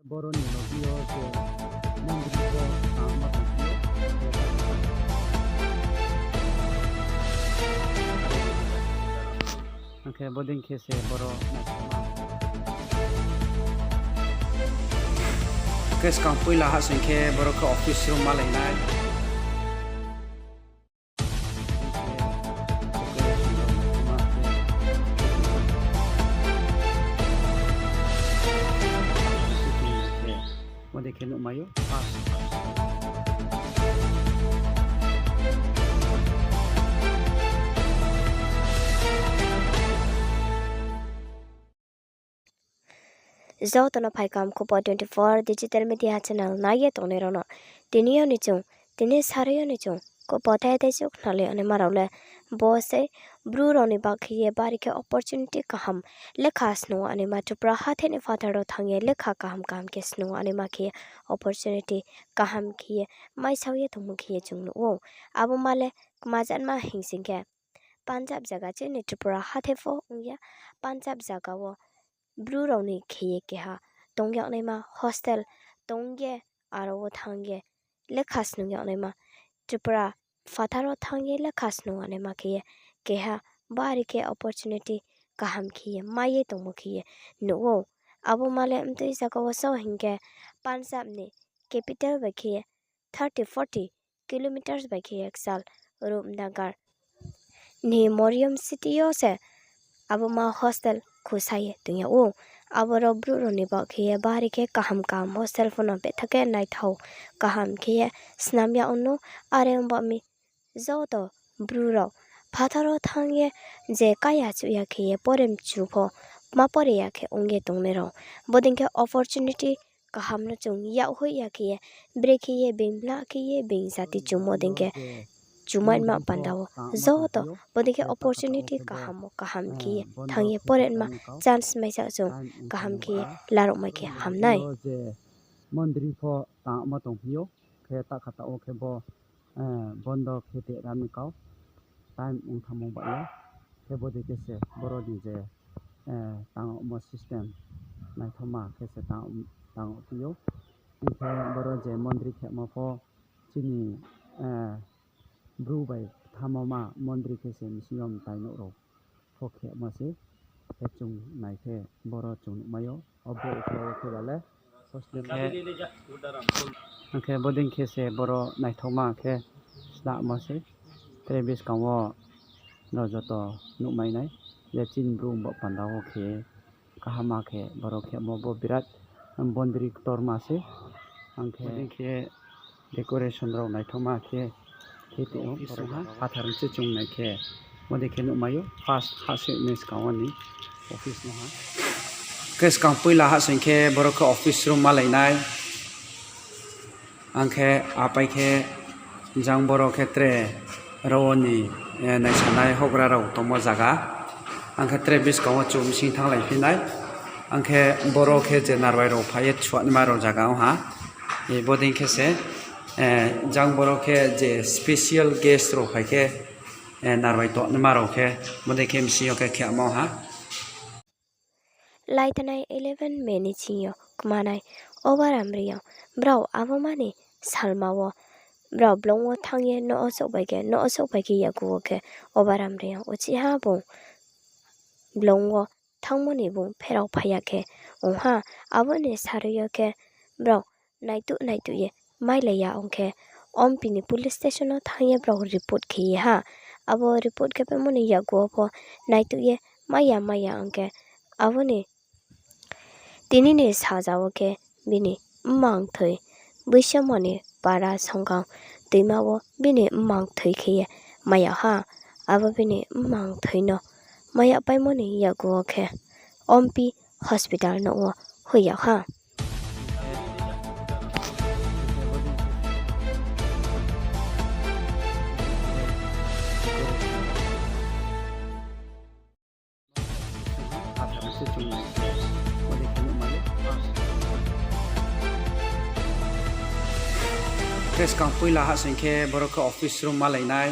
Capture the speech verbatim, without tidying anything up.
Boro ni logi yo je mondri pho tangma tongphi ou. Hing khe bodei khe se boro naithoma. Khe skang poila hahsoing khe boro khe office room malai nai. Bodei khe nuhmai ou. Joto no phaikam Khupo twenty four digital media channel nai ye tongnai rao no. Tini yo ni chung, tini sari yo ni chung Khupo tei tei chouh khnalai anaima rao le bo se Bru rao ni bak khe ye bari khe opportunity kaham lekha snung anaima, Tripura hathe ni phathar rao thanng ye lekha kaham kaham khe snung anaima khe ye opportunity kaham khe ye maisao ye tongmo khe ye chung nuh ou. Abo ma le kma jatma hing sing khe, Punjab zaga chini Tripura hathe pho ong ya, Punjab zaga wo Bru rao ni khe ye keha tong yagnaima hostel tong ye, aro wo thanng ye lekha snung yagnaima, Tripura phathar wo thanng ye lekha snung anaima khe ye keha bari khe opportunity kaham khe ye mai ye tongmo khe ye nuh ou. Abo ma le mtui zaga wo so hing khe Punjab ni capital bai khe ye thirty forty kilometers bai khe ye kchal Rupnagar ni Mariam city yo se abo ma hostel khusa ye tong yag ou. Aboro brouh rao ni baoh khe ye bari khe kaham kaham hostel pho no betha khe naithao kaham khe ye snam yag ou no. Are ong baoh mi joto bru rao phathar wo thanng ye je kaya chuh ya khe ye pore mchu pho ma pore ya khe ong ye tongnai rao. Bodei khe opportunity kaham no chung yak hoih ya khe ye, brekhe ye being bla khe ye being jati chungmo dei khe chumaima panda wo joto bodei khe opportunity kaham wo kaham khe ye thanng ye pore ma chance maisa chung kaham khe ye laruh mai khe ham nai. Mondri pho tangmo tongphi ou, khe takha taoh wo khe bo bondo khe te rami kau, time ong thanngmo bai ya. Khe bodei khe se boro ni je tangmo system naithoma khe se tangphi ou. Hing khe boro je mondri khemo pho chini bru bai kthamo ma mondri khe se bsing yo mtai nouh rao pho khemo se. Khe chung nai khe boro chung nuhmai ou, abo uklau wo khe ba le hostel khe. Hing khe bodei khe se boro naithoma khe slahmo se. Tre buskang wo no joto nuhmai nai je chini bru bo panda wo khe kaham khe boro khemo bo birat mondri ktorma se. Ang khe decoration rao naithoma khe khe tong ou, phathar se chung nai khe bodei khe nuhmai ou, first hahsoing ni skang wo ni office no ha. Khe skang poila hahsoing khe boro khe office room malai nai. Ang khe apai khe jang boro khe tre rao ni naisanai houhgra rao tongmo zaga. Ang khe tre buskang wo chung bsing thannglai phi nai. Ang khe boro khe je narwai rao phai ye thuanaima rao zaga ong ha. Bodei khe se jang boro khe je special guest rao phai khe narwai tongnaima rao khe bodei khe bsing yo khe khemo ha. Laitanai eleven May ni ching yo kmanai Obaram Reang, brao abo ma ni salma wo brao blong wo thanng ye nouh wo souhphai khe, nouh wo souhphai khe yakgu wo khe Obaram Reang uchih ha bung blong wo thanngmo ni bung pherao phai ya khe ong ha. Abo ni sarui yo khe brao naituh naituh ye mailai ya ong khe, Ompi ni police station no thanng ye brao report khe ye ha. Abo report khe paimo ni yakgu wo pho naituh ye mai ya mai ya ong khe, abo ni tini ni saja wo khe bini mmang thoi, Boisomo ni para songkang toima wo bini mmang thoi khe ye mai yag ha. Abo bini mmang thoi no mai yag paimo ni yakgu wo khe Ompi hospital nouh wo hoih yag ha. Khe skang poila hahsoing khe boro khe office room malai nai.